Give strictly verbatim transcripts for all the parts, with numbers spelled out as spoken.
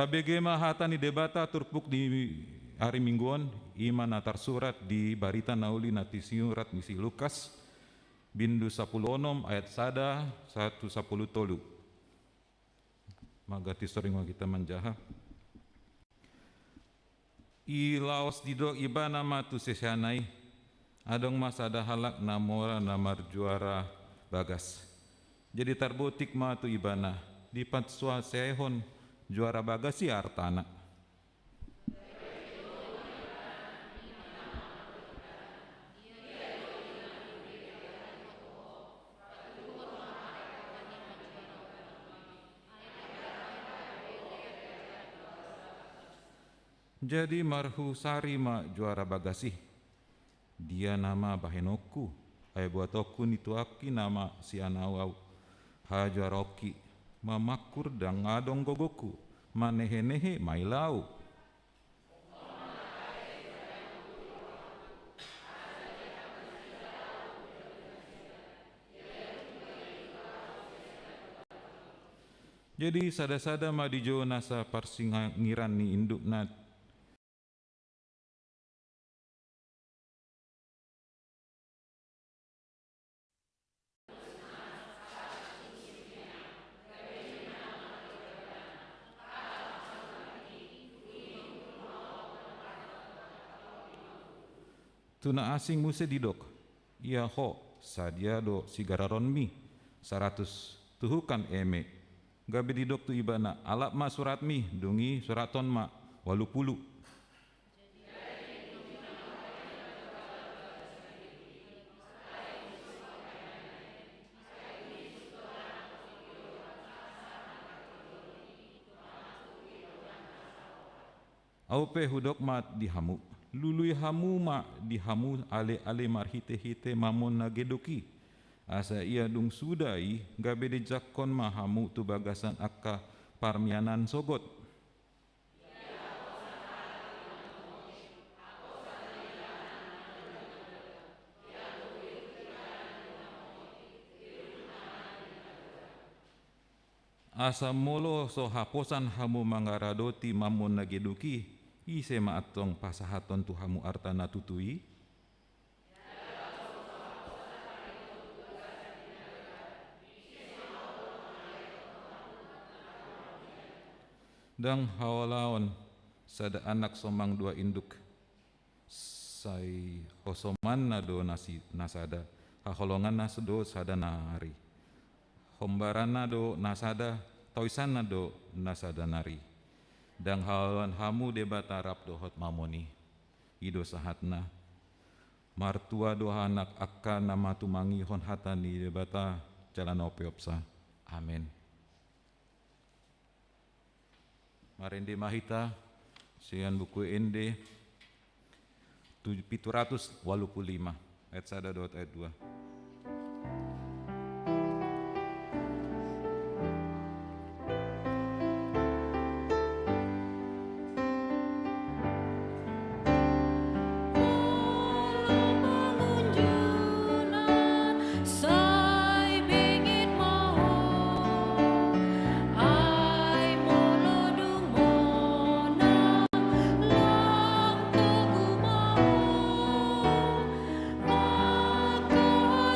Tabege ma hata ni Debata turpuk di ari Minggu on, i ma na tarsurat di Barita na Uli na tisurat ni si Lukas, bindu sampulu onom ayat sada sahat tu sampulu tolu. Mauliate, sering ma hita manjaha. I laos didok Ibana ma tu siseanna i: Adong ma sada halak na mora na marjuara bagas. Jadi tarbotik ma tu ibana: Dipansua sehon juara bagas i artana. Jadi marhusari ma juara bagas i: Dia nama bahenonku? Ai boatonku ni tuangki nama sian ahu hajuaraonki. Mamangkur ndang adong gogonku, manehenehe ma i laho. Jadi sadasada ma dijou nasa parsingiran ni indukna. Tu na asing muse didok: Ia ho, sadia do sigararonmi? Saratus tuhukan eme. Gabe didok tu ibana: Alap ma suratmi. Dung i surathon ma: Ualu pulu. Ahu pe hudok ma di hamu: Lului hamu ma di hamu aleale marhitehite mamon na geduk i. Asa ia dung suda i, gabe dijangkon ma hamu tu bagasan angka parmianan sogot. Asa molo so haposan hamu mangaradoti mamon na geduk i, ise ma antong pasahathon tu hamu arta na tutu i? Ndang haolaon sada anak somang dua induk. Sai hosomanna do na si-, na sada, haholonganna do sada nari. Hombaranna do na sada, taoisanna do na sada nari. Ndang haolaon hamu Debata rap dohot mamon i. I do sahatna. Martua do anak angka na matumangihon hata ni Debata jala na umpeopsa. Amen. Marende ma hita sian Buku Ende tu-, pitu ratus ualu pulu lima, ayat sada dohot ayat dua. Sai benget ma ho, ai molo dung monang, lang togu ma ho. Maka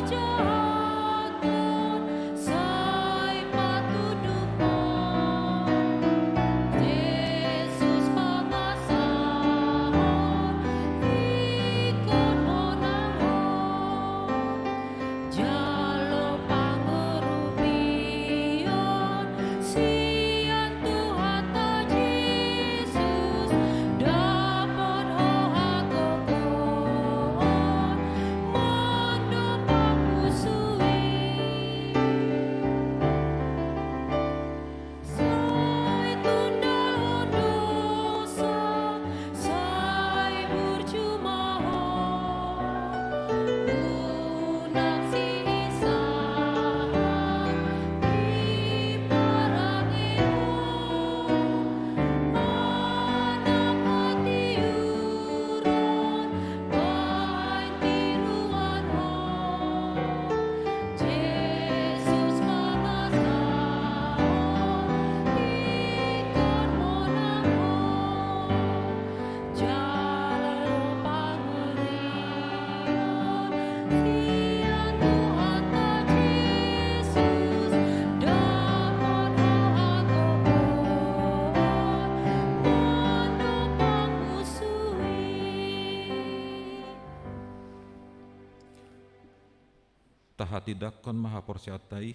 Tahatindangkon ma haporseaonta i,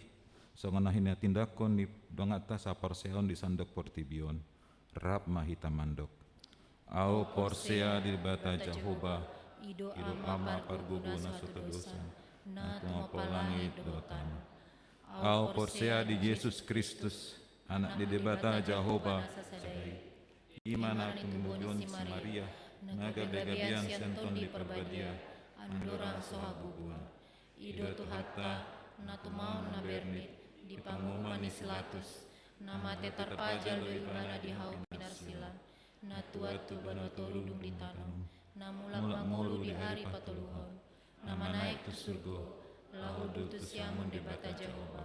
songon na hinatindangkon ni donganta saporseaon di sandok portibi on. Rap ma hita mandok. Ahu porsea di Debata Jahowa, i do Ama pargogoi na so tudosan, na tumompa langit dohot tano. Ahu porsea di Jesus Kristus, Anak ni Debata Jahowa na sasada i. I ma na tumompa ni si Maria, na gabe gabean sian Tondi Parbadia, andorang so hagogoon. I do Tuhanta, na tumaon na bernit, di panguhuman ni si Latus, na mate tarpajal do ibana di hau pinarsila, na tuat tu banua toru dung ditanom, na mulak mangolu di ari patoluhon, na manaek tu surgo, laho duduk tu siamun Debata Jahowa,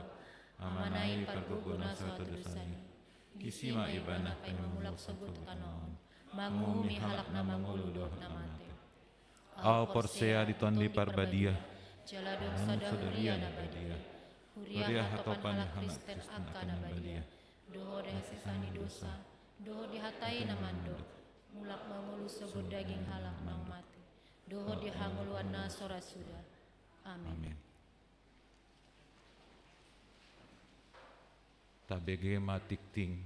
Amana i pargogoi na so tudosan i. Disi ma ibana paima mulak sogot tu tano on, manguhumi halak na mangolu dohot na mate. Ahu porsea di Tondi Parbadia, jala adong sada huria na badia, huria hatopan halak Kristen angka na badia, dohot di hasesaan ni dosa, dohot di hata i na mandok, mulak mangolu sogot daging halak naung mate, dohot di hangoluan na so ra suda. Amin. Amin. Tabege ma tingting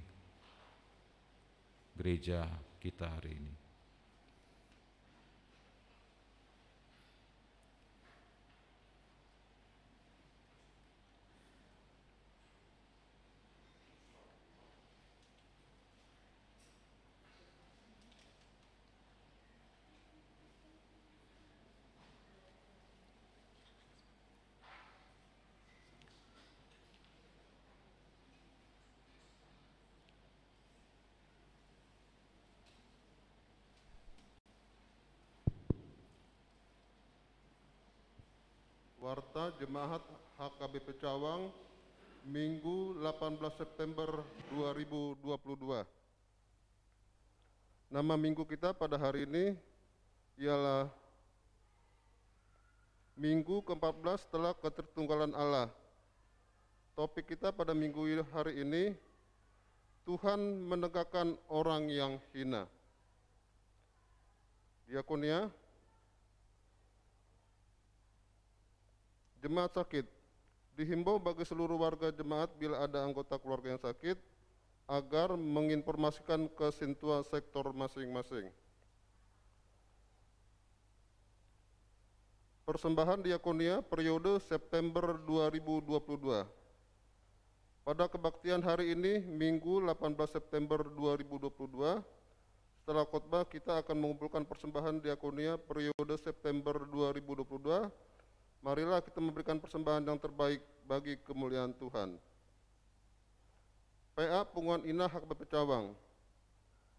gereja kita hari ini. Warta Jemaat H K B P Cawang, Minggu delapan belas September dua ribu dua puluh dua. Nama minggu kita pada hari ini ialah Minggu keempat belas setelah Ketertunggalan Allah. Topik kita pada minggu i-, hari ini, Tuhan menegakkan orang yang hina. Diakonia, jemaat sakit. Dihimbau bagi seluruh warga jemaat bila ada anggota keluarga yang sakit, agar menginformasikan ke sintua sektor masing-masing. Persembahan diakonia periode September dua ribu dua puluh dua. Pada kebaktian hari ini, Minggu delapan belas September dua ribu dua puluh dua, setelah khotbah, kita akan mengumpulkan persembahan diakonia periode September dua ribu dua puluh dua. Marilah kita memberikan persembahan yang terbaik bagi kemuliaan Tuhan. P A Punguan Inah H K B P Cawang.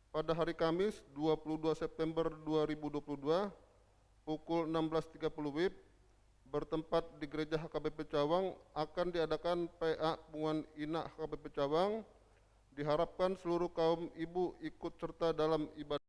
Pada hari Kamis, dua puluh dua September dua ribu dua puluh dua, pukul enam belas tiga puluh W I B, bertempat di Gereja H K B P Cawang, akan diadakan P A Punguan Inah H K B P Cawang, diharapkan seluruh kaum ibu ikut serta dalam ibadah.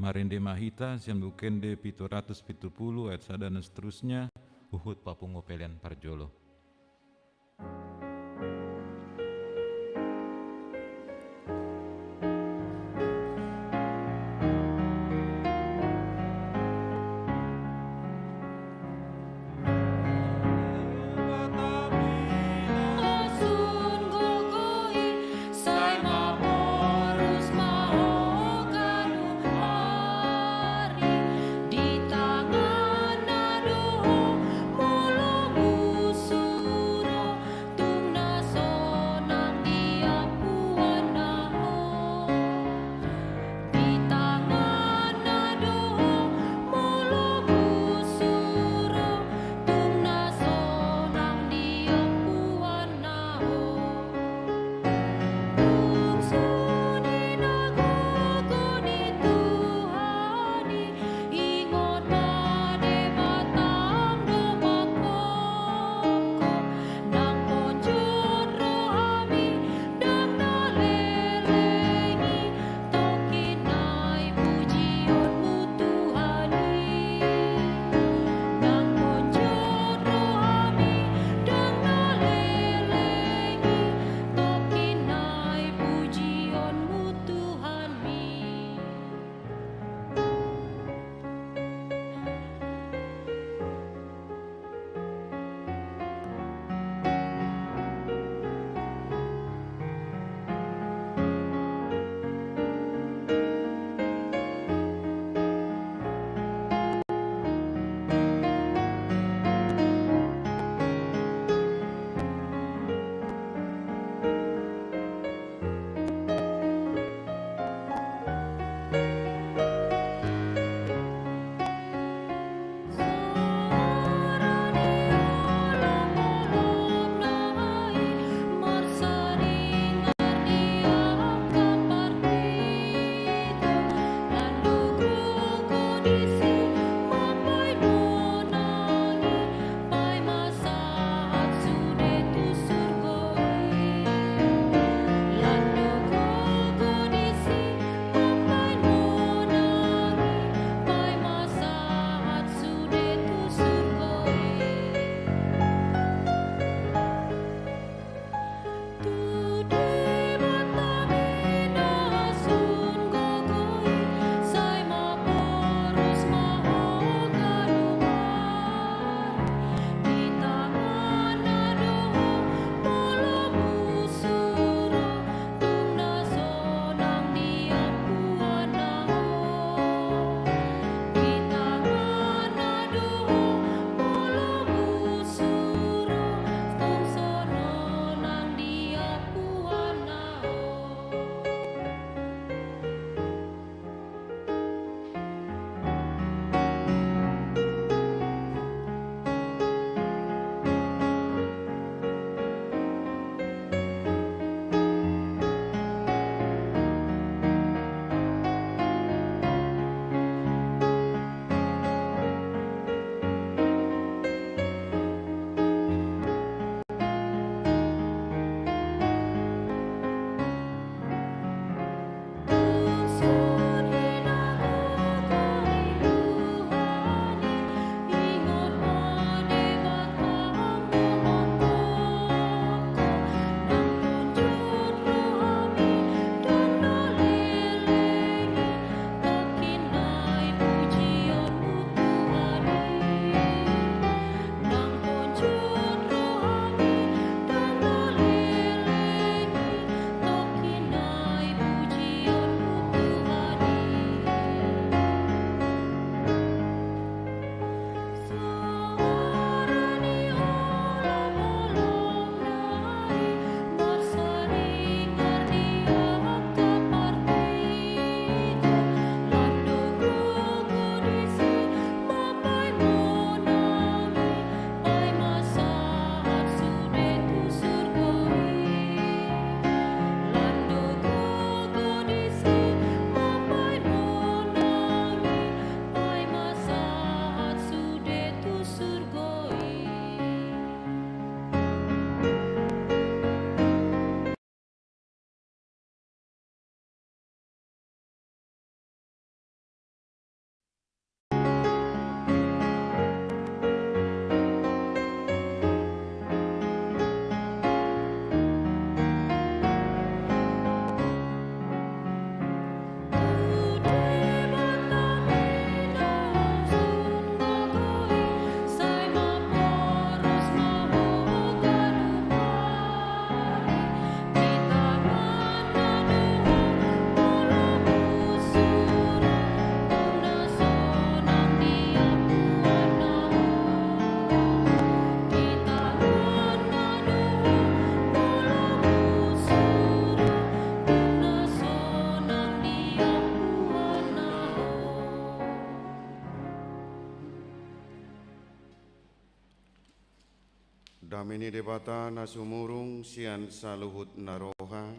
Marende ma hita sian Buku Ende pitu ratus pitu pulu ayat sada dan seterusnya, huhut papungu pelean parjolo. Dame ni Debata na sumurung sian saluhut na roha,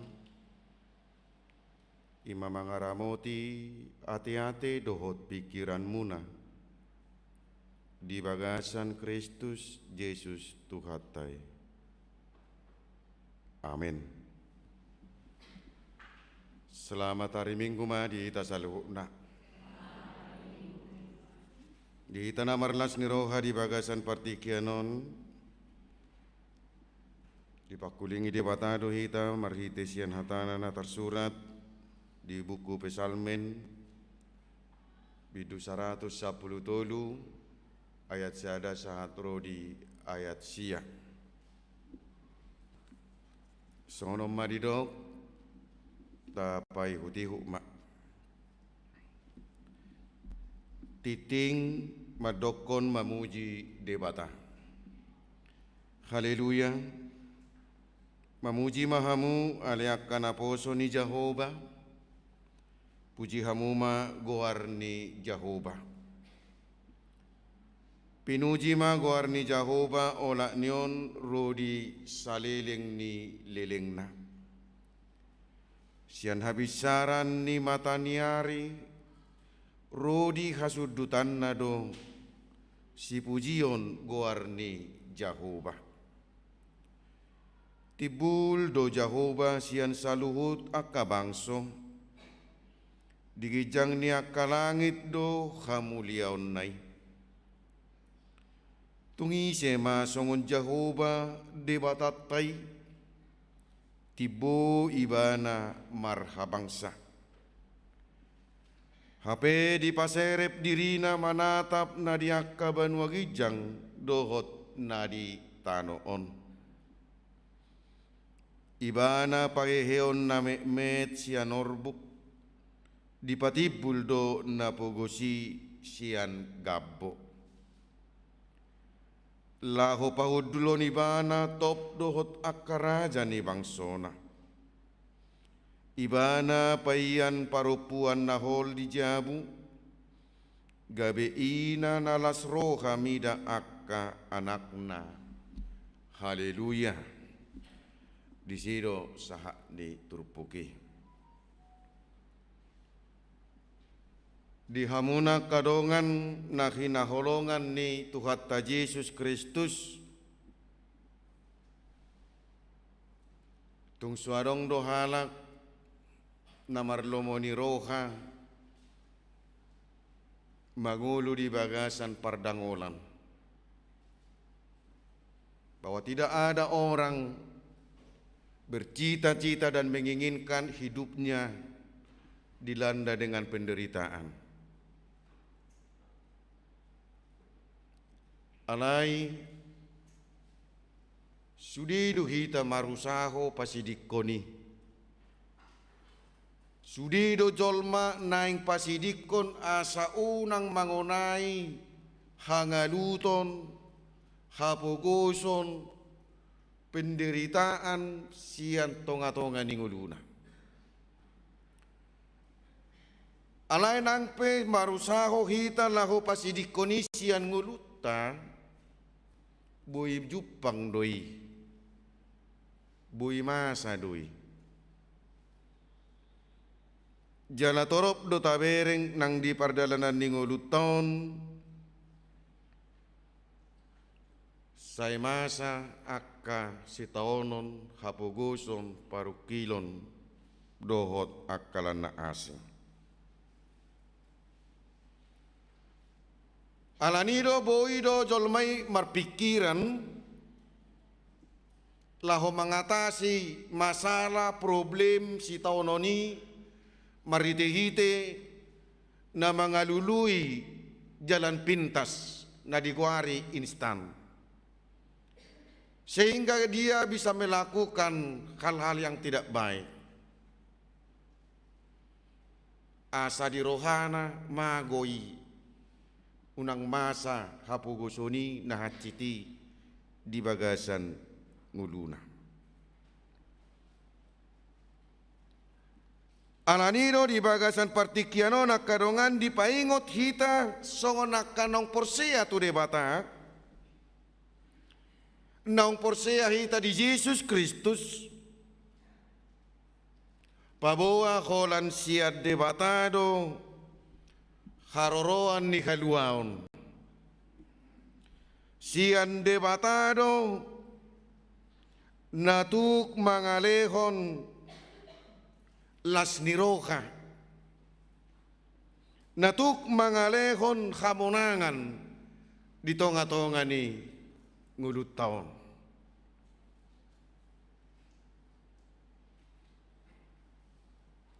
i ma mangaramoti ateate dohot pingkiranmuna di bagasan Kristus Jesus Tuhanta i. Amen. Selamat ari Minggu ma di hita saluhutna. Di hita na marlas ni roha di bagasan partingkian on, dipangkulingi Debata do hita marhite sian hatana na tarsurat di buku Psalmen, bindu saratus sampulu tolu, ayat sada sahat ro di ayat sia. Songon on ma didok, tapaihutihut ma. Tingting mandokkon mamuji Debata. Haleluya. Mamuji ma hamu ale angka naposo ni Jahowa. Puji hamu ma goar ni Jahowa. Pinuji ma goar ni Jahowa, olat ni on ro di saleleng ni lelengna. Sian habinsaran ni mata ni ari ro di hasundutanna do sipujion goar ni Jahowa. Timbul do Jahowa sian saluhut angka bangso, di ginjang ni angka langit do hamuliaonna i. Tung ise ma songon Jahowa Debatanta i, timbo Ibana marhabangsa. Hape dipaserep dirina manatap na di angka banua ginjang dohot na di tano on. Ibana paheheon na metmet sian orbuk, dipatimbul do na pogos i sian gambo. Laho pahundulhon Ibana top dohot angka raja ni bangsona. Ibana paian parompuan na hol di jabu, gabe ina na las roha mida angka anakna. Haleluya. Disi do sahat ni turpuk i. Di hamuna angka dongan na hinaholongan ni Tuhanta Jesus Kristus, tung so adong do halak na marlomo ni roha mangolu di bagasan pardangolan. Bahwa tidak ada orang bercita-cita dan menginginkan hidupnya dilanda dengan penderitaan. Alai sude do hita marusaho pasidingkon i. Sude do jolma naeng pasidingkon asa unang mangonai hangaluton, hapogoson, penderitaan sian tonga-tonga ni ngoluna. Alai nang pe marusaho hita laho pasidingkon i sian ngolunta, boi jumpang do i, boi masa do i. Jala torop do tabereng nang di pardalanan ni ngolunta on, sai masa angka sitaonon, hapogoson, parungkilon dohot angka lan na asing. Alani do boi do jolma i marpingkiran laho mangatasi masalah, problem sitaonon i marhite-hite na mangalului jalan pintas na digoari instan, sehingga dia bisa melakukan hal-hal yang tidak baik. Asa di rohana mago i unang masa hapogoson i na hansit i di bagasan ngoluna. Alani do di bagasan partingkian on angka dongan dipaingot hita songon angka naung porsea tu Debata, Naung porsea hita di Jesus Kristus, paboa holan sian Debata do haroroan ni haluaon. Sian Debata do na tuk mangalehon las ni roha, na tuk mangalehon hamonangan di tonga-tonga ni ngolunta on.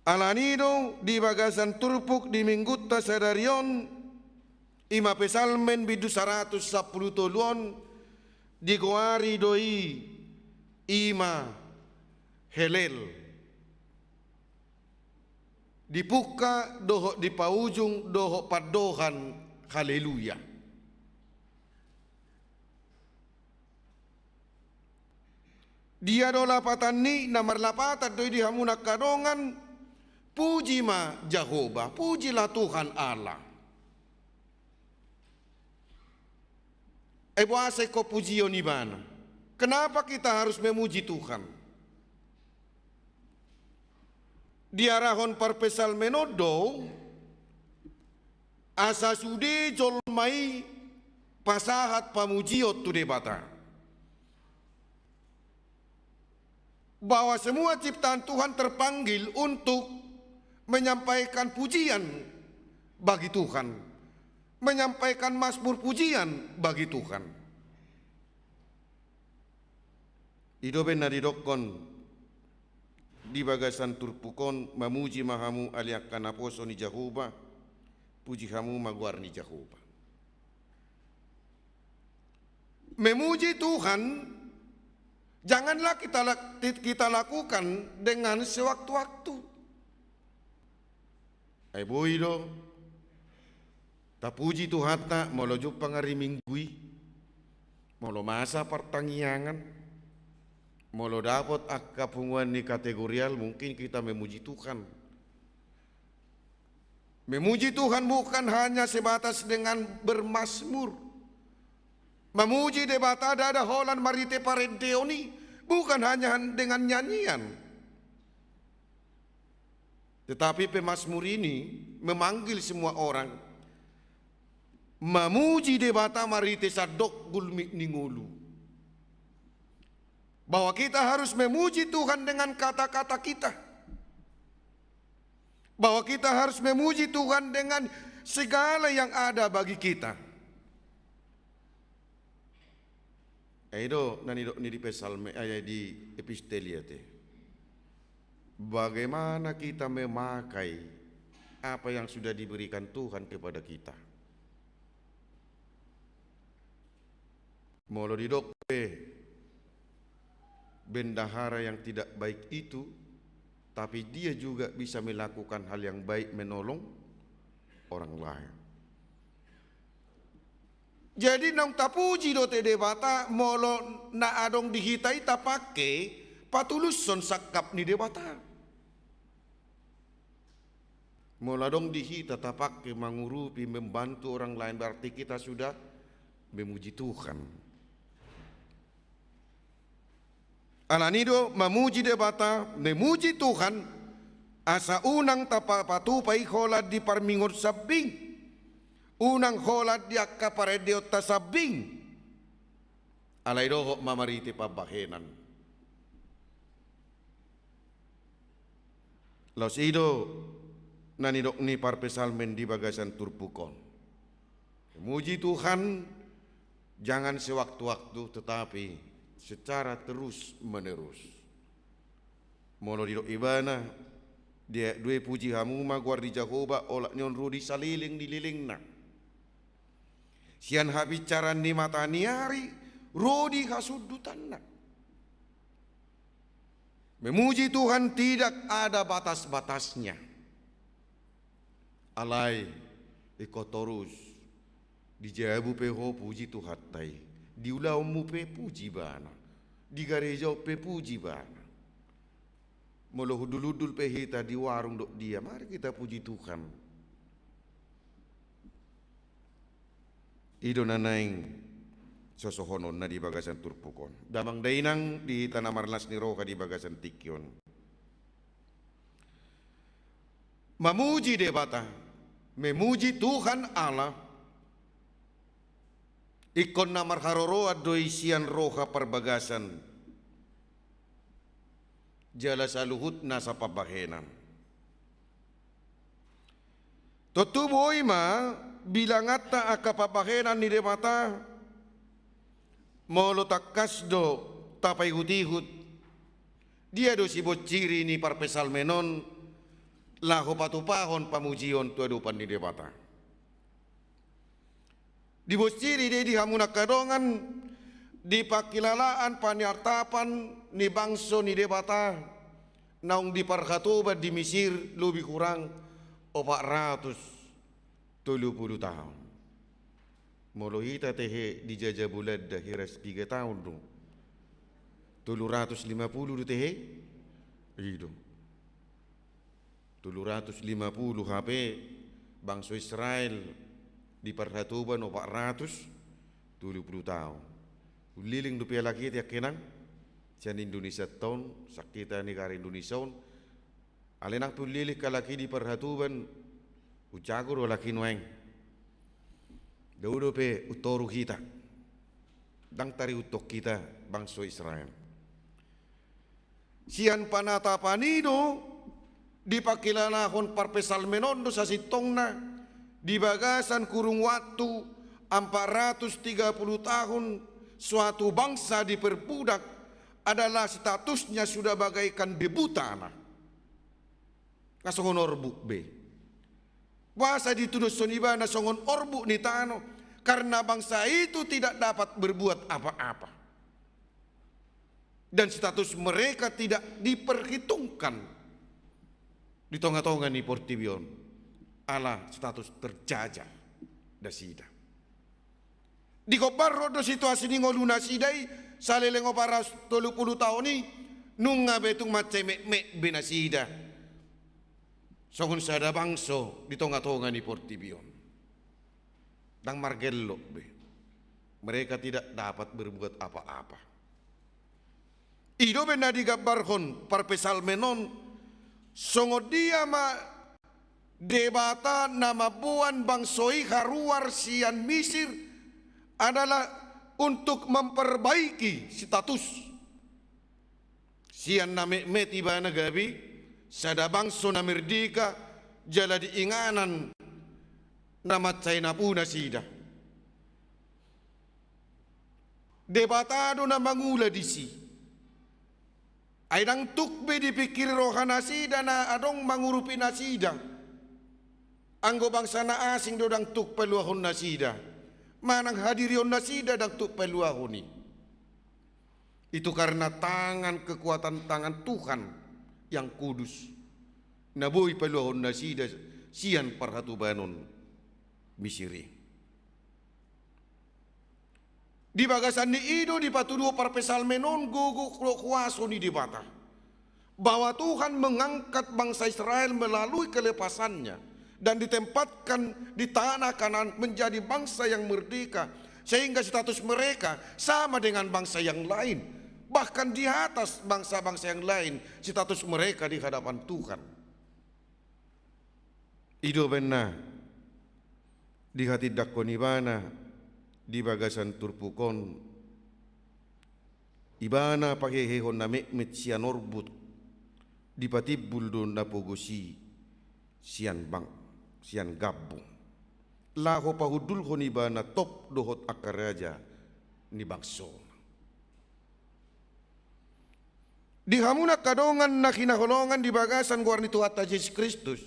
Alani do di bagasan turpuk di Minggunta sadari on, i ma Psalmen bindu saratus sampulu tolu on, digoari do i, i ma Helel. Dipungka dohot dipaujung dohot pandohan haleluya. Dia do lapatan ni, na marlapatan do i di hamu na angka dongan, puji ma Jahowa, pujilah Tuhan Allah. Ai boasa ingkon pujion ibana? Kenapa kita harus memuji Tuhan? Diarahon parpsalmen on do, asa sude jolma i pasahat pamujion tu Debata. Bahwa semua ciptaan Tuhan terpanggil untuk menyampaikan pujian bagi Tuhan, menyampaikan mazmur pujian bagi Tuhan. I do umbahen na didokkon di bagasan turpuk on, mamuji ma hamu ale angka naposo ni Jahowa, puji hamu ma goar ni Jahowa. Memuji Tuhan, janganlah kita lak-, kita lakukan dengan sewaktu-waktu. Ai boi do tapuji Tuhanta molo jumpang ari Minggu i, molo masa partangiangan, molo dapot angka punguan ni kategorial, mungkin kita memuji Tuhan. Memuji Tuhan bukan hanya sebatas dengan bermazmur. Mamuji Debata ndada holan marhite parendeon i, bukan hanya dengan nyanyian. Tetapi pemazmur ini memanggil semua orang mamuji Debata marhite sandok gulmit ni ngolu. Bahwa kita harus memuji Tuhan dengan kata-kata kita. Bahwa kita harus memuji Tuhan dengan segala yang ada bagi kita. Ai do na nidok ni di Psalmen, eh, di Epistelia te. Bagaimana kita memakai apa yang sudah diberikan Tuhan kepada kita? Molo didok pe bendahara yang tidak baik itu, tapi dia juga bisa melakukan hal yang baik, menolong orang lain. Jadi naung tapuji dope Debata molo na adong di hita i tapake patulushon sangkap ni Debata. Molo adong di hita tapake mangurupi, membantu orang lain, berarti kita sudah memuji Tuhan. Alani do mamuji Debata, memuji Tuhan, asa unang tapatupa i holan di parmingot sambing, unang holan di angka parendeonta sambing. Alai dohot ma marhite pambahenan. Laos i do na nidok ni parpsalmen di bagasan turpuk on. Memuji Tuhan, jangan sewaktu-waktu, tetapi secara terus-menerus. Molo didok ibana, di ayat dua, puji hamu ma goar ni Jahowa, olat ni on ro di saleleng ni lelengna. Sian hapinsaran ni mataniari ro di hasundutanna. Memuji Tuhan tidak ada batas-batasnya. Alai, ingkon torus. Di jabu pe ho puji Tuhanta i. Di ulaonmu pe puji ibana. Di gareja on pe puji ibana. Molo hundul-hundul pe hita di warung dohot dia, mari kita puji Tuhan. I do na naeng sosohononna di bagasan turpuk on. Damang dainang di hita na marlas ni roha di bagasan tingki on. Mamuji Debata, memuji Tuhan Allah, ingkon na marharoroan do i sian roha parbagasan jala saluhut nasa pambahenan. Tontu boi ma bilanganta angka pambahenan ni Debata, molo tangkas do tapaihut-ihut, dia do sibonsiri ni parpsalmen on laho patupahon pamujion tu adopan ni Debata. Dibonsiri do i di hamu na angka dongan di pangkilalaan paniartapan ni bangso ni Debata naung diparhatoban di Misir lobi hurang opat ratus tolu pulu taon. Molo hita tehe dijajah Bulanda hiras piga taon do? Tolu ratus lima pulu do tehe? I do. Tolu ratus lima pulu hape bangso Israel diparhatoban opat ratus tolu pulu taon. Ulilin dope ala hita angka inang sian Indonesia on, sian hita negara Indonesia on. Alai nang pe ulilin halak i diparhatoban, umjago do halak i nuaeng. Dao dope umtoru hita. Ndang tarihuthon hita bangso Israel. Sian panatapan i do dipangkilalahon parpsalmen on do sasintongna di bagasan kurung waktu empat ratus tiga puluh tahun suatu bangsa diperbudak adalah statusnya sudah bagaikan debu tanah. Nga songon orbuk be. Boasa ditudoshon ibana songon orbuk ni tano? Karena bangsa itu tidak dapat berbuat apa-apa. Dan status mereka tidak diperhitungkan di tonga-tonga ni portibi on. Ala status terjajah nasida. Digombarhon do situasi ni ngolu nasida i, saleleng opat ratus tolu pulu taon i, nunga be tung mansai metmet be nasida songon sada bangso di tonga-tonga ni portibi on. Ndang margellok be. Mereka tidak dapat berbuat apa-apa. I do umbahen na digambarhon parpsalmen on, songon dia ma Debata na mamboan bangso i haruar sian Misir adalah untuk memperbaiki status. Sian na metmet ibana gabe sada bangso na merdeka jala di inganan na mansai napu nasida. Debata do na mangula disi. Ai ndang tuk be dipingkiri roha nasida na adong mangurupi nasida. Anggo bangsa na asing do ndang tuk paluahon nasida. Manang hadirion nasida ndang tuk paluahon i. Itu karena tangan, kekuatan tangan Tuhan yang kudus na boi paluahon nasida sian parhatobanon Misir i. Di bagasan ni i do dipatuduhon parpsalmen on gogo dohot huaso ni Debata, bahwa Tuhan mengangkat bangsa Israel melalui kelepasannya dan ditempatkan di tanah Kanaan menjadi bangsa yang merdeka, sehingga status mereka sama dengan bangsa yang lain, bahkan di atas bangsa-bangsa yang lain status mereka di hadapan Tuhan. I do umbahen na dihatindangkon ibana di bagasan turpuk on, ibana pahehehon na metmet sian orbuk, dipatimbul do na pogos i sian bang, sian gambung, laho pahundulhon ibana top dohot angka raja ni bangso. Di hamu na angka dongan na hinaholongan di bagasan goar ni Tuhanta Jesus Kristus,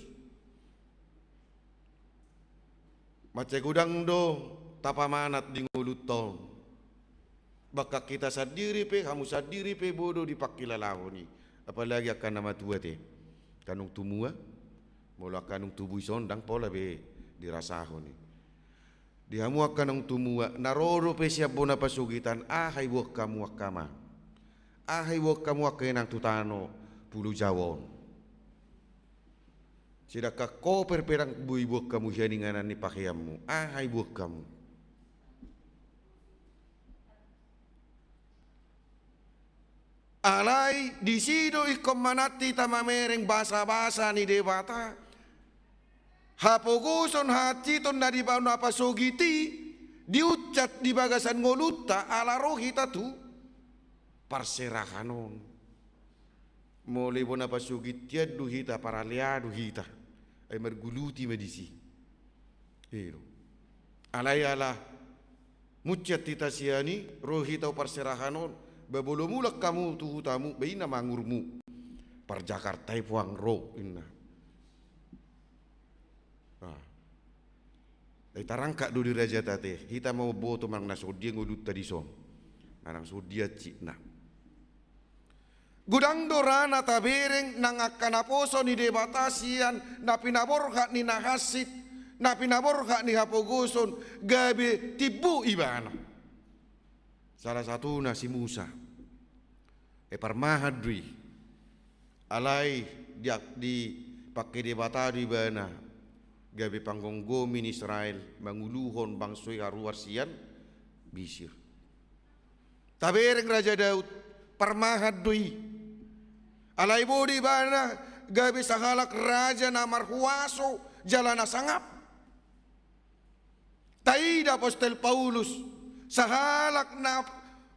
mansai godang do tapamanat di ngolunta on. Bahkan hita sandiri pe, hamu sandiri pe boi do dipangkilalahon i. Apalagi angka na matua te, angka naung tumua. Molo angka naung tubu i son ndang pola be dirasahon i. Di hamu angka naung tumua, na ro dope sian bona pasogitan, aha iboan hamu angka amang? Aha iboan hamu angka inang tu tano Pulo Jawa on? Sedangkan koper pe ndang boi iboan hamu sian inganan ni paheanmu. Aha iboan hamu? Alai disi do ingkon manat hita mamereng basabasa ni Debata. Hapogoson, hahansiton na dibahen na pasogit i, diunsat di bagasan ngolunta ala ro hita tu parserahan on. Molo i bona pasogit i, an do hita, paralea do hita. Ai marguluti ma disi. I do. Alai ala munsat hita sian i, ro hita tu parserahan on, ba molo mulak hamu tu hutamu, ba i na mangurmu. Par Jakarta i puang ro, inna. Ah. Ai tarangkat do di raja ta ate, hita ma mamboto manang na songon dia ngolunta dison. Manang songon dia hansitna. Godang do ra na tabereng nang angka naposo ni Debata sian na pinaborhat ni na hansit, na pinaborhat ni hapogoson, gabe timbo ibana. Salah satuna si Musa. E, parmahan do i. Alai di, dipangke Debata do ibana gabe panggomgomi ni Israel, manguluhon bangso i haruar sian Misir. Tabereng Raja Daud, parmahan do i. Alai boi do ibana gabe sahalak raja na marhuaso jala na sangap. Taida apostel Paulus, sahalak na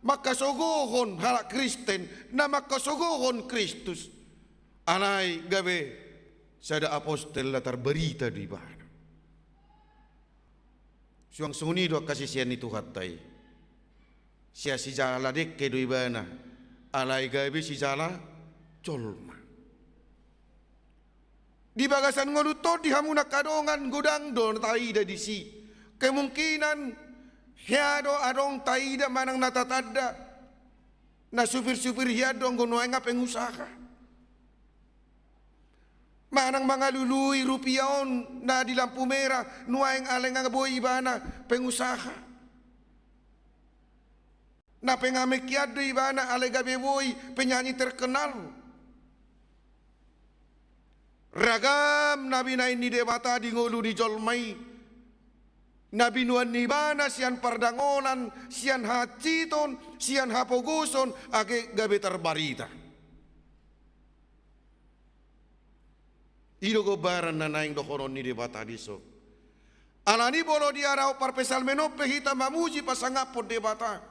mangkasogohon halak Kristen, na mangkasogohon Kristus. Alai gabe sada apostel na tarbarita do ibana. Suang songon i do angka sisean ni Tuhanta i. Sian sijala dengke do ibana, alai gabe sijala jolma. Di bagasan ngolunta on, di hamu na angka dongan, godang do na taida disi. Kemungkinan hea do adong taida manang na tatanda, na supir-supir hian do anggo nuaeng nga pengusaha. Manang mangalului rupia on na di lampu merah, nuaeng alai nga boi ibana pengusaha. Na pengamen hian do ibana alai gabe boi penyanyi terkenal. Ragam na binahen ni Debata di ngolu ni jolma i, na binoan ni ibana sian pardangolan, sian hahansiton, sian hapogoson, age gabe tarbarita. I do gombaran na naeng dohonon ni Debata dison. Alani molo di arahon parpsalmen on pe hita mamuji pasangaphon Debata,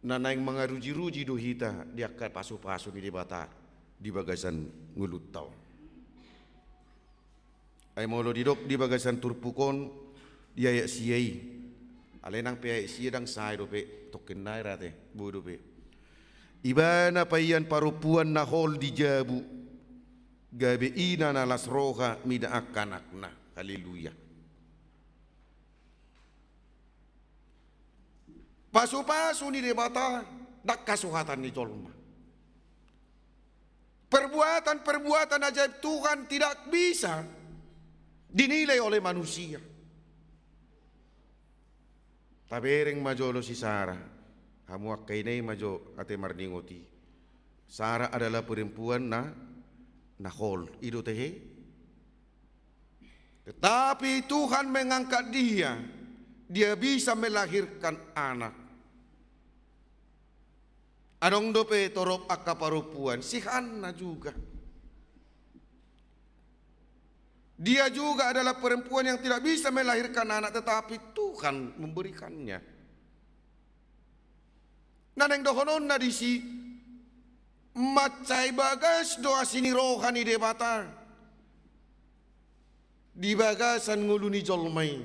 na naeng mangaruji-ruji do hita di angka pasu-pasu ni Debata di bagasan ngolunta on. Ai molo didok di bagasan turpuk on, di ayat sia i. Alai nang pe ayat sia, ndang sae dope, tongkin nai ra ate, boi dope. Ibana paian parompuan na hol di jabu, gabe ina na las roha mida angka anakna. Haleluya. Pasu-pasu ni Debata, ndang hasuhatan ni jolma. Perbuatan-perbuatan ajaib Tuhan tidak bisa dinilai oleh manusia. Tabereng ma jolo si Sara, hamu angka ina i ma jo ate marningot i. Sara adalah perempuan na, na hol. I do tehe. Tetapi Tuhan mengangkat dia, dia bisa melahirkan anak. Adong dope torop angka parompuan, si Hanna juga. Dia juga adalah perempuan yang tidak bisa melahirkan anak, tetapi Tuhan memberikannya. Na naeng dohononna disi, mansai bagas do asi ni roha ni Debata di bagasan ngolu ni jolma i.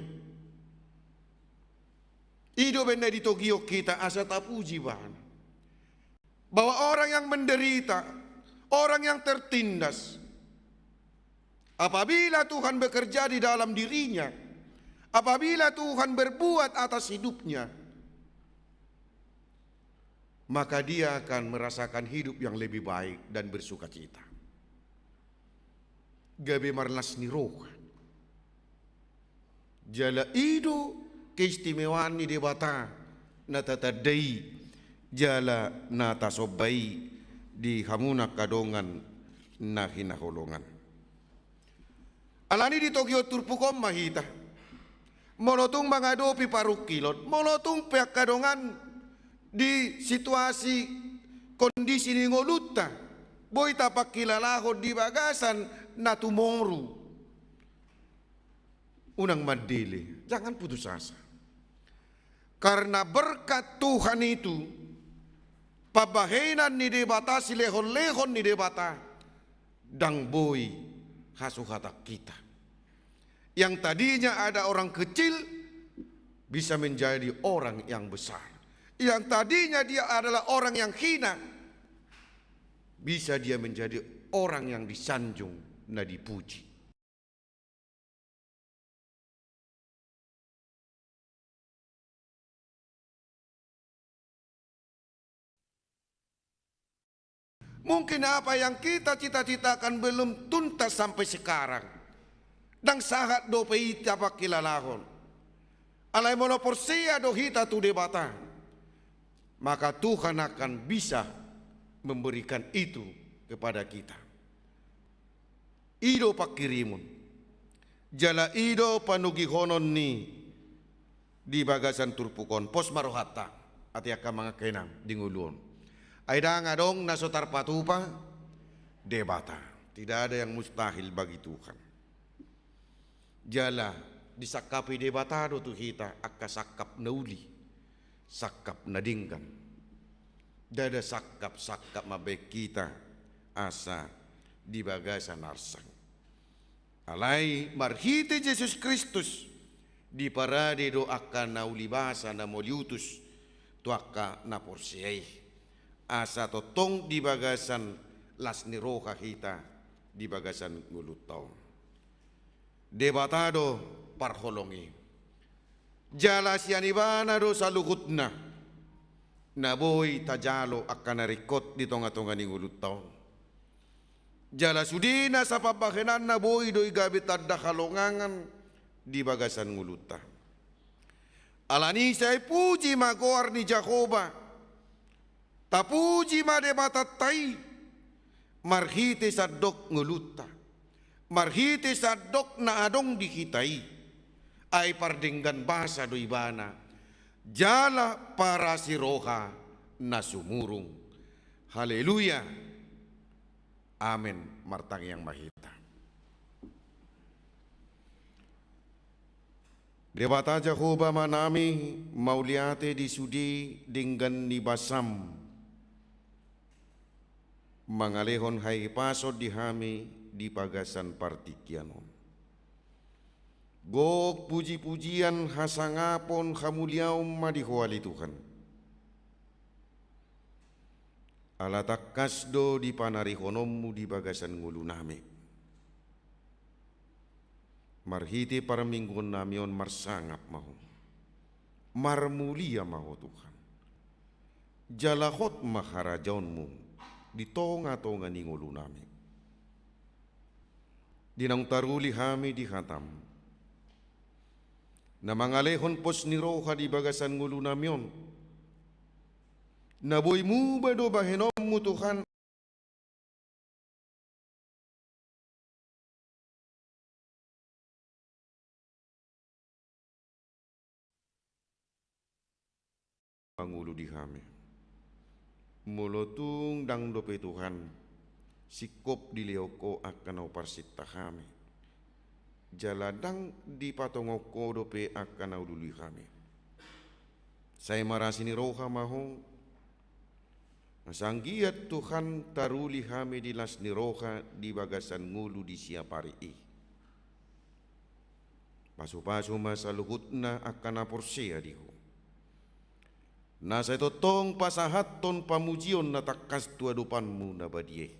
I do umbahen na ditogihon hita asa tapuji Ibana. Bahwa orang yang menderita, orang yang tertindas, apabila Tuhan bekerja di dalam dirinya, apabila Tuhan berbuat atas hidupnya, maka dia akan merasakan hidup yang lebih baik dan bersukacita. Gabe marlas ni roha. Jala i do keistimewaan ni Debata na tatanda i jala na tasomba i di hamu na angka dongan na hinaholongan. Alani i ditogihon turpuk on ma hita. Molo tung mangadopi parungkilon, molo tung pe angka dongan di situasi kondisi ni ngolunta, boi tapangkilalahon di bagasan na tumoru. Unang mandele, jangan putus asa. Karena berkat Tuhan itu, pambahenan ni Debata, silehon-lehon ni Debata, ndang boi hasuhatan hita. Yang tadinya ada orang kecil, bisa menjadi orang yang besar. Yang tadinya dia adalah orang yang hina, bisa dia menjadi orang yang disanjung, na dipuji. Mungkin apa yang kita cita-citakan belum tuntas sampai sekarang. Ndang sahat dope i tapangkilalahon. Alai molo porsea do hita tu Debata, maka Tuhan akan bisa memberikan itu kepada kita. I do pangkirimon. Jala i do panogihononni di bagasan turpuk on. Pos ma rohanta, ate angka amang, angka inang, di ngolu on. Ai ndang adong na so tarpatupa Debata. Tidak ada yang mustahil bagi Tuhan. Jala disangkapi Debata do tu hita angka sangkap na uli, sangkap na denggan. Ndada sangkap-sangkap mambahen hita asa di bagasan arsak. Alai marhite Jesus Kristus diparade do angka na uli basa, na mauliutus tu angka na porsea i, asa tongtong di bagasan las ni roha hita di bagasan ngolunta on. Debata do parholong i. Jala sian Ibana do saluhutna na boi tajalo angka na ringkot di tonga-tonga ni ngolunta on. Jala sude nasa pambahenanna boi do i gabe tanda halongangan di bagasan ngolunta. Alani i sai puji ma goar ni Jahowa. Tapuji ma Debatanta i marhite sandok ngolunta, marhite sandok na adong di hita i. Ai pardenggan basa do Ibana jala parasiroha na sumurung. Haleluya. Amen. Martangiang ma hita. Debata Jahowa Amanami, mauliate di sude denggan ni basaM mangalehon hahipason di hami di bagasan partingkian on. Gok puji-pujian, hasangapon, hamuliaon ma di Ho ale Tuhan. Ala tangkas do di panarihononMu di bagasan ngolunami. Marhite parmingguonnami on marsangap ma Ho. Marmulia ma Ho Tuhan. Jala hot ma harajaonMu di tonga-tonga ni ngolunami. Di naung taruli hami di hataM, na mangalehon pos ni roha di bagasan ngolunami on, na boi muba do bahenonMu Tuhan. Mangolu di hami. Molo tung ndang dope Tuhan, singkop dilehon Ho angka na huparsinta hami. Jala ndang dipatongon Ho dope angka na hulului hami. Sai marasi ni roha ma Ho, asa anggiat Tuhan taruli hami di las ni roha di bagasan ngolu di siapari i. Pasu-pasu ma saluhutna angka na porsea di Ho, na sai tongtong pasahathon pamujion na tangkas tu adopanMu na badia i.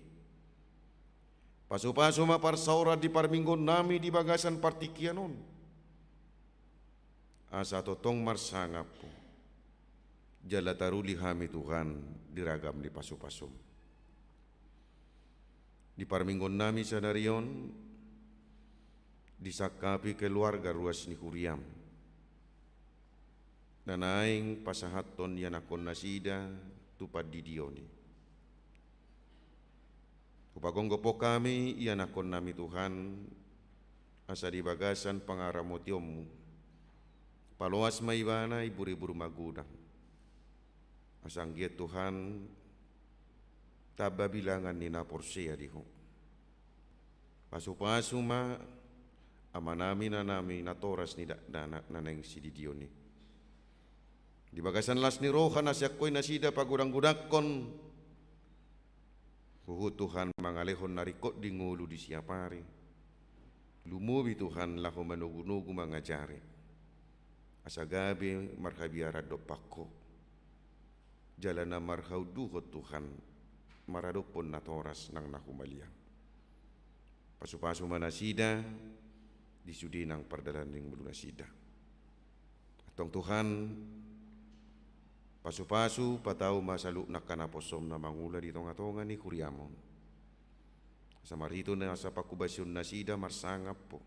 Pasu-pasu ma parsaoran di parmingguonnami di bagasan partingkian on, asa tongtong marsangap Ho, jala taruli hami Tuhan di ragam ni pasu-pasuM. Di parmingguonnami sadari on, disangkapi keluarga ruas ni huriaM, na naeng pasahathon ianakhon nasida tu pandidion i. Hupagomgom Ho hami ianakhonnami Tuhan, asa di bagasan pangaramotionMu, paloas ma ibana, ibur-ibur magodang. Asa anggiat Tuhan, tamba bilangan ni na porsea di Ho. Pasupasu ma amanami, inanami natoras ni dakdanak na naeng sididion i. Di bagasan las ni roha na sian Ho i nasida pagodanggodangkon huhut Tuhan mangalehon na ringkot di ngolu di siapari. Lumobi Tuhan laho manogunogu mangajari. Asa gabe marhabiaran dompak Ho. Jala na marhaunduhon Tuhan maradophon natoras nang na humaliang. Pasupasu ma nasida di sude nang pardalanan ni ngolu nasida. Antong Tuhan, pasupasu, patau ma saluhut angka naposom na mangula di tongatonga ni huriam on. Asa marhite na asa panghobasion nasida marsangap Ho.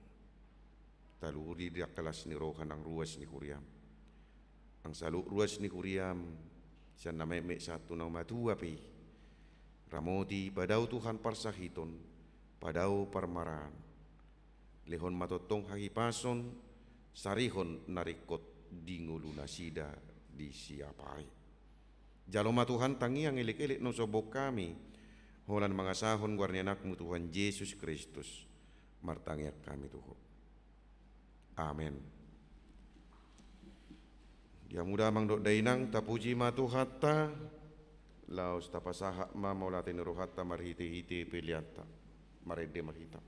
Taluhur di angka las ni roha nang ruas ni huriam. Nang saluhut ruas ni huriam, sian na metmet sahat tu na matua pe i. Ramoti, padao Tuhan parsahiton, padao parmaraan. Lehon ma tongtong hahipason, sarihon na ringkot di ngolu nasida di siapari. Jalo ma Tuhan tangiang elekelek na husombahon hami, holan mangasahon goar ni Anakmu Tuhan Jesus Kristus, martangiang hami tu Ho. Amen. Di hamu damang dohot dainang, tapuji ma Tuhanta, laos tapasahat ma mauliate ni rohanta marhitehite peleanta. Marende ma hita.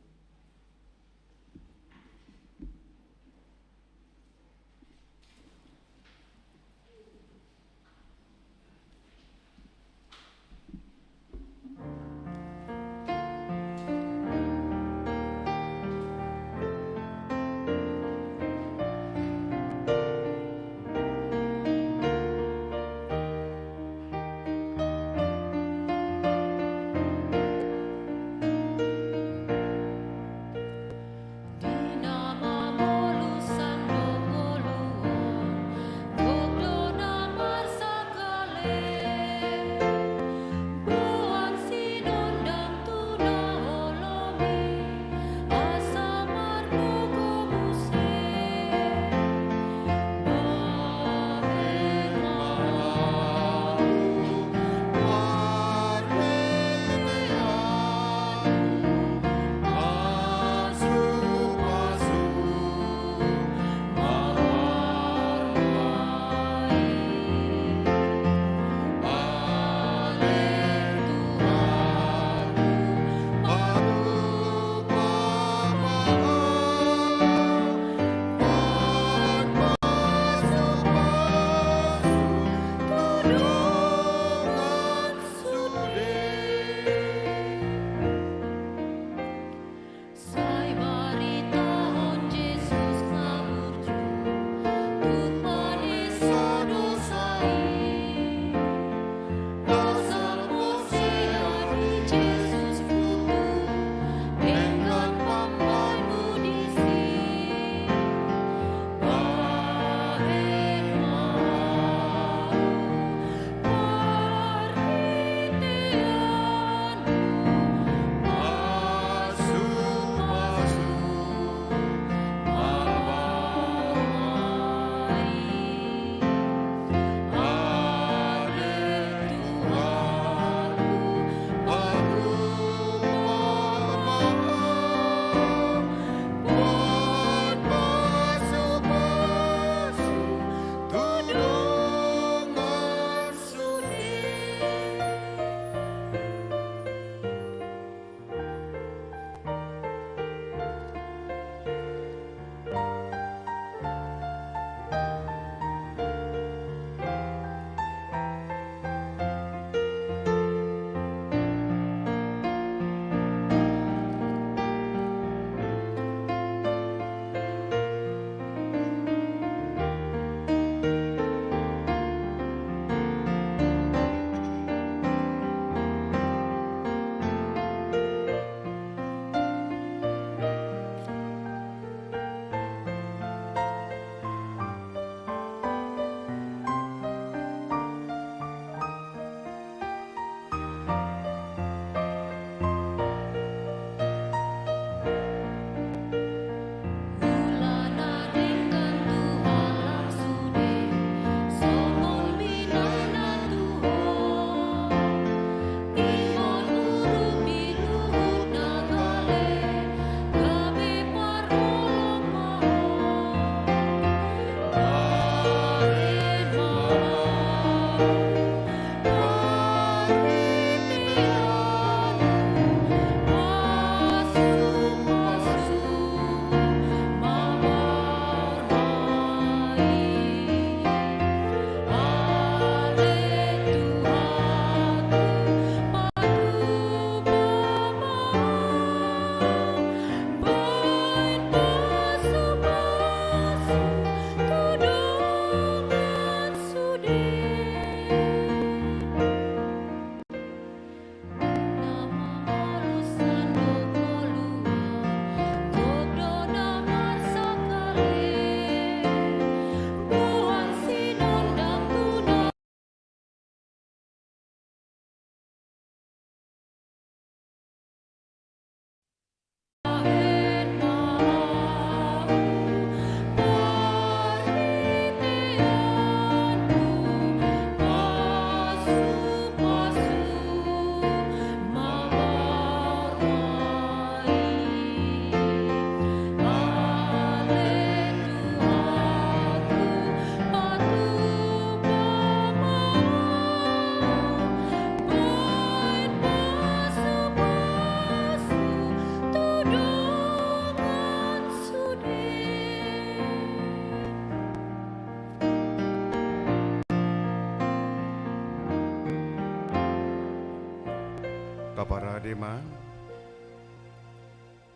Parade ma.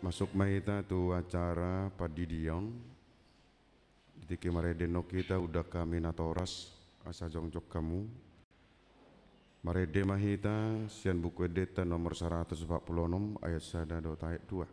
Masuk ma hita tu acara pandidion. Di tingki marende on hita, undang hami natoras asa jongjong hamu. Marende ma hita sian Buku Endenta nomor saratus opat pulu onom, ayat sada dohot ayat dua.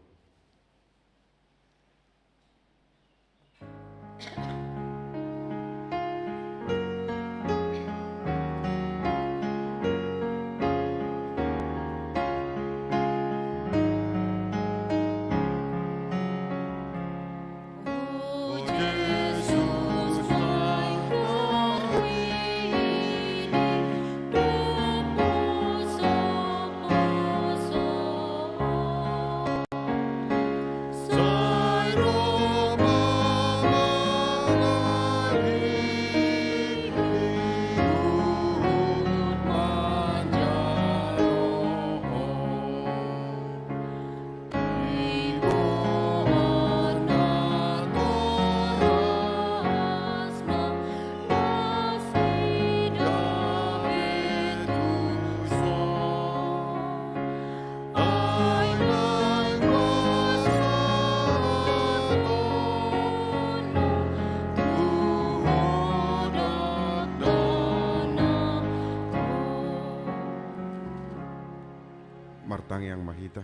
Martangiang ma hita.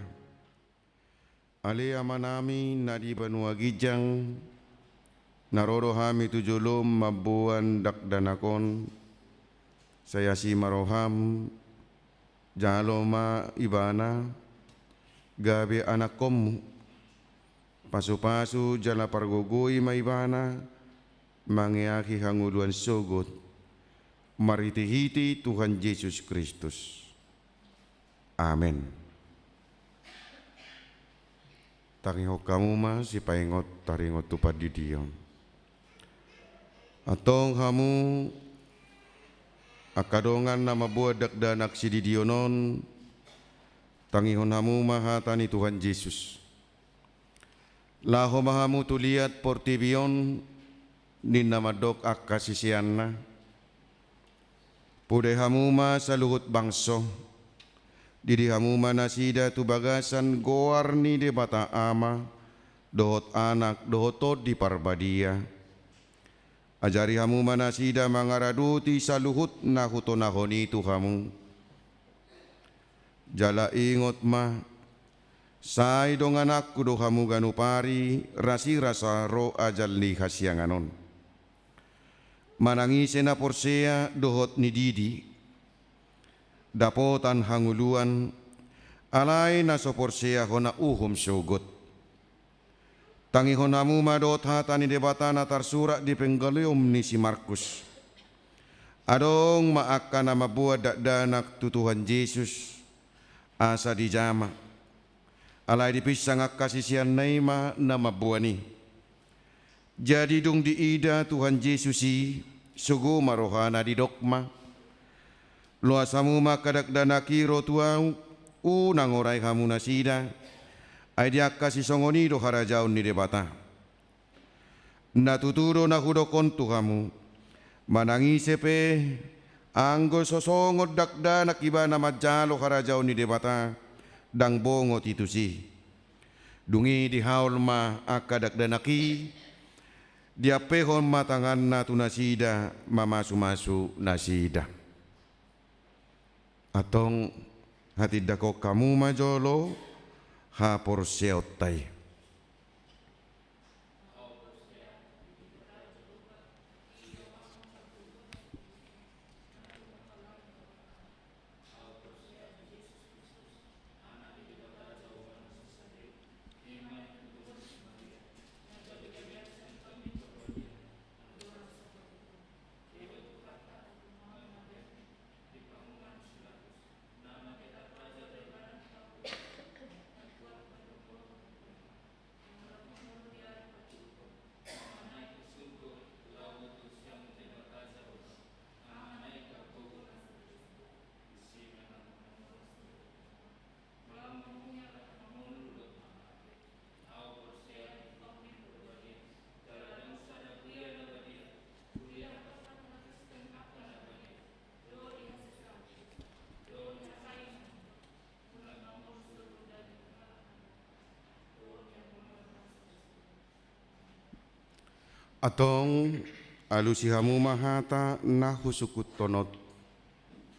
Ale Amanami na di banua ginjang, na ro do hami tu jolom mamboan dakdanak on, sai asi ma roham, jalo ma ibana, gabe anakkonmu, pasupasu jala pargogoi ma ibana, mangeahi hangoluan sogot, marhitehite Tuhan Jesus Kristus. Amen. Tangihon hamu ma sipaingot taringot tu pandidion. Antong hamu angka dongan na mamboan dakdanak sididion on, tangihon hamu ma hata ni Tuhan Jesus. Laho ma hamu tu liat portibi on, ninna mandok angka siseanna. Pudai hamu ma saluhut bangso, didi hamu ma nasida tu bagasan goar ni Debata Ama, dohot Anak, dohot Tondi Parbadia. Ajari hamu ma nasida mangaradoti saluhut na hutonahon i tu hamu. Jala ingot ma, sai dongananku do hamu ganup ari, rasirasa ro ajal ni hasiangan on. Manang ise na porsea dohot nididi, dapotan hangoluan, alai na so porsea hona uhum sogot. Tangihon hamu ma dohot hata ni Debata na tarsurat di penggelion ni si Markus. Adong ma angka na mamboan dakdanak tu Tuhan Jesus, asa dijama. Alai dipinsang angka siseanna i ma na mamboan i. Jadi dung diida Tuhan Jesus i, sogo ma rohana, didok ma: Loas hamu ma angka dakdanak i ro tu ahu, unang orai hamu nasida, ai di angka sisongon i do harajaon ni Debata. Na tutu do na hudok on tu hamu, manang ise pe, anggo so songon dakdanak ibana manjalo harajaon ni Debata, ndang bongot i tusi. Dung i dihaol ma angka dakdanak i, diampehon ma tanganna tu nasida, mamasumasu nasida. Antong hatindangkon hamu ma jolo haporseaonta i. Antong, alusi hamu ma hata na husungkunhon on.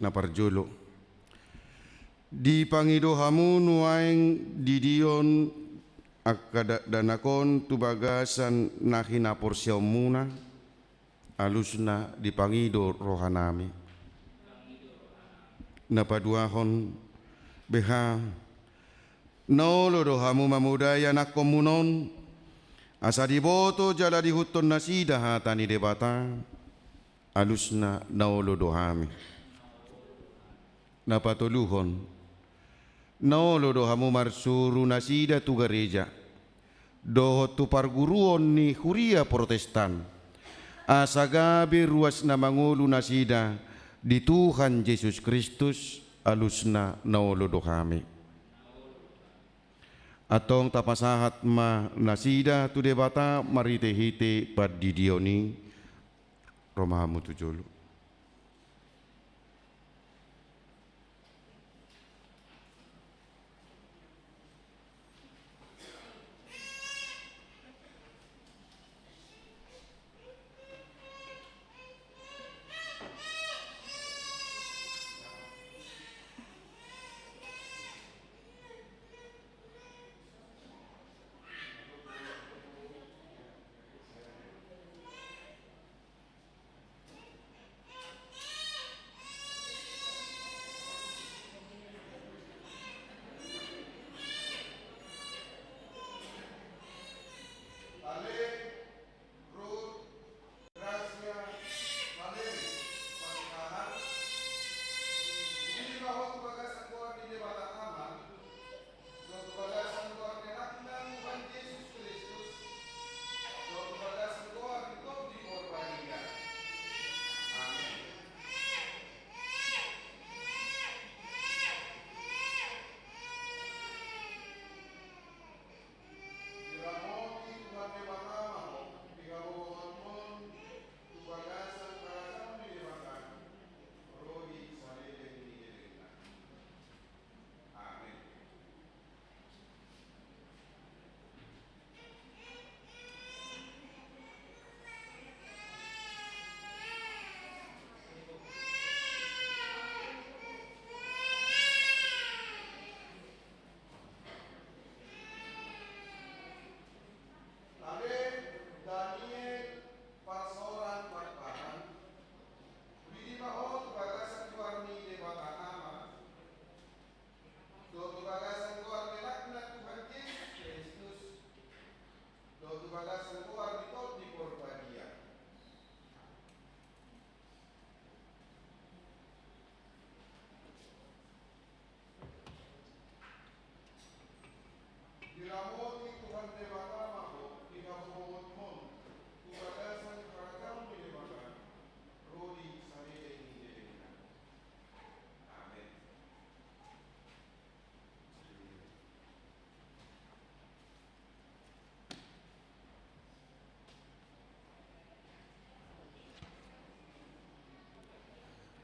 Na parjolo, dipangido hamu nuaeng didion angka dakdanak on tu bagasan na hinaporseaonmuna, alusna dipangido rohanami. Na paduahon, beha na olo do hamu mamodai anakkonmuna on, asa diboto jala diihuthon nasida hata ni Debata, alusna na olo do hami. Na patoluhon, na olo do hamu marsuru nasida tu gareja dohot tu parguruon ni huria Protestan, asa gabe ruas na mangolu nasida di Tuhan Jesus Kristus, alusna na olo do hami. Antong tapasahat ma nasida tu Debata marhitehite pandidion i. Ro ma hamu tu jolo.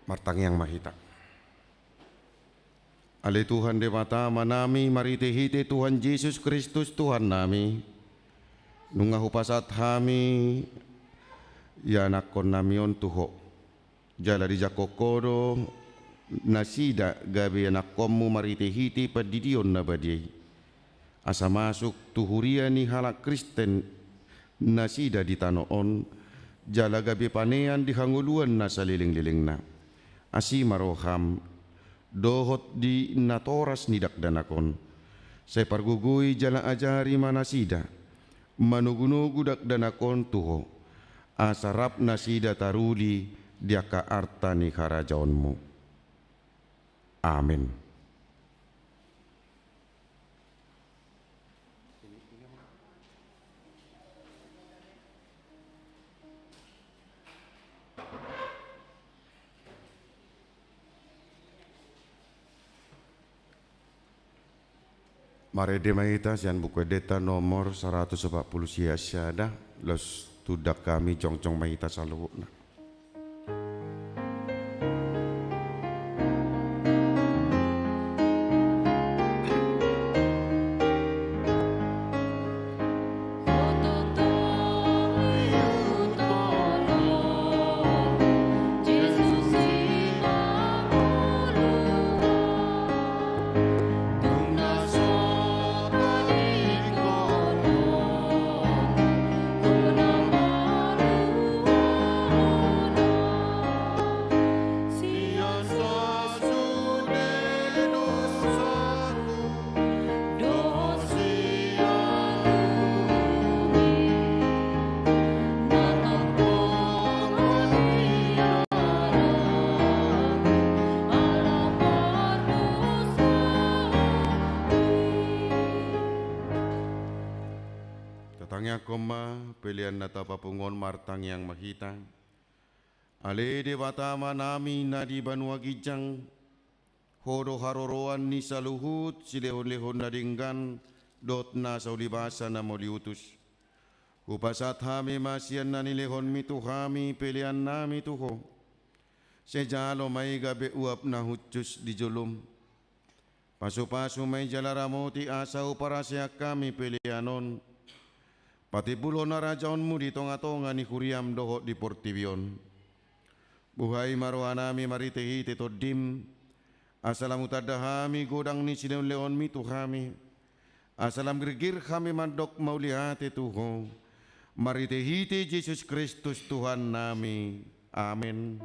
Martangiang ma hita. Ale Tuhan Debata Amanami, marhitehite Tuhan Jesus Kristus Tuhannami, nunga hupasahat hami ianakkonnami on tu Ho. Jala dijangkon Ho do nasida gabe ianakkonmu marhitehite pandidion na badia i, asa masuk tu huria ni halak Kristen nasida di tano on, jala gabe panean di hangoluan na salelenglelengna. Asi ma roham dohot di natoras ni dakdanak on. Sai pargogoi jala ajari ma nasida manogunogu dakdanak on tu Ho, asa rap nasida taruli di angka arta ni harajaonmu. Amen. Marende ma hita sian Buku Endenta nomor saratus opat pulu sia sada, laos tundang hami jongjong ma hita saluhutna. Pasahathon ma pelean na tapapungu on, martangiang ma hita. Ale Debata Amanami na di banua ginjang, Ho do haroroan ni saluhut silehonlehon na denggan dohot nasa ulibasa na mauliutus. Hupasahat hami ma sian na nilehonmi tu hami peleannami tu Ho. Sai jalo ma i gabe uap na hushus di jolom. Pasupasu ma i jala ramoti asa huparaseak hami pelean on. Patimbulhon harajaonmu di tongatonga ni huriam dohot di portibi on. Buhai ma rohanami marhitehite Tondim, asa lam hutanda hami godang ni silehonlehonmi tu hami, asa lam girgir hami mandok mauliate tu Ho, marhitehite Jesus Kristus Tuhannami. Amen.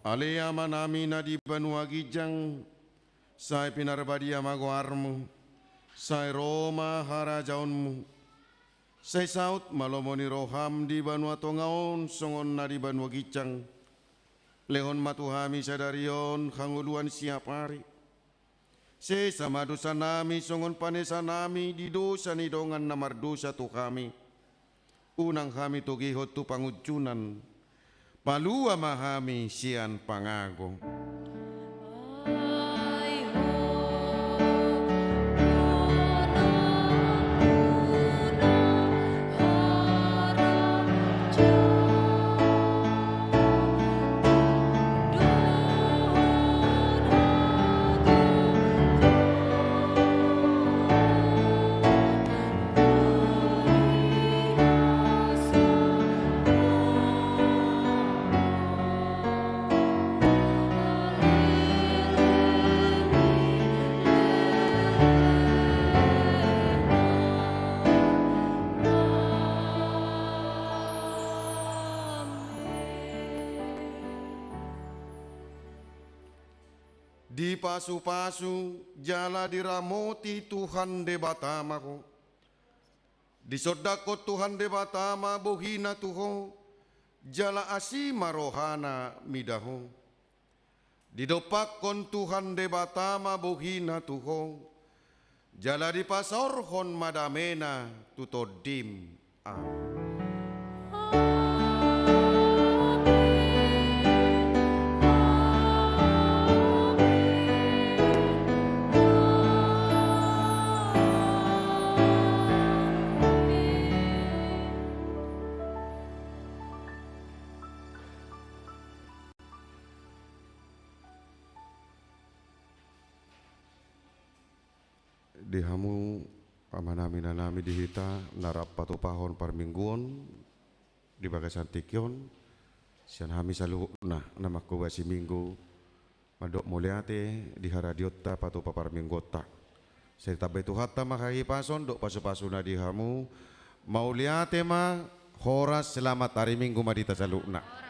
Ale Amanami na di banua ginjang, sai pinarbadia ma goarmu, sai ro ma harajaonmu, sai saut ma lomo ni roham di banua tonga on songon na di banua ginjang. Lehon ma tu hami sadari on hangoluan siapari. Sesa ma dosanami songon panesanami di dosa ni dongan na mardosa tu hami. Unang hami togihon tu pangunjunan. Palua ma hami sian pangago. Dipasupasu jala diramoti Tuhan Debata ma ho. Disondangkon Tuhan Debata ma bohina tu ho, jala asi ma rohana mida ho. Didompakkon Tuhan Debata ma bohina tu ho, jala dipasaorhon ma damena tu tondim. Amen. Di hamu amanami, inanami, di hita na rap patupahon parmingguon di bagasan tingki on, sian hami saluhutna na manghobasi Minggu, mandok mauliate di haradionta patupa parmingguonta. Sai ditambai Tuhanta ma hahipason dohot pasupasuna di hamu. Mauliate ma, horas, selamat hari Minggu ma di hita saluhutna.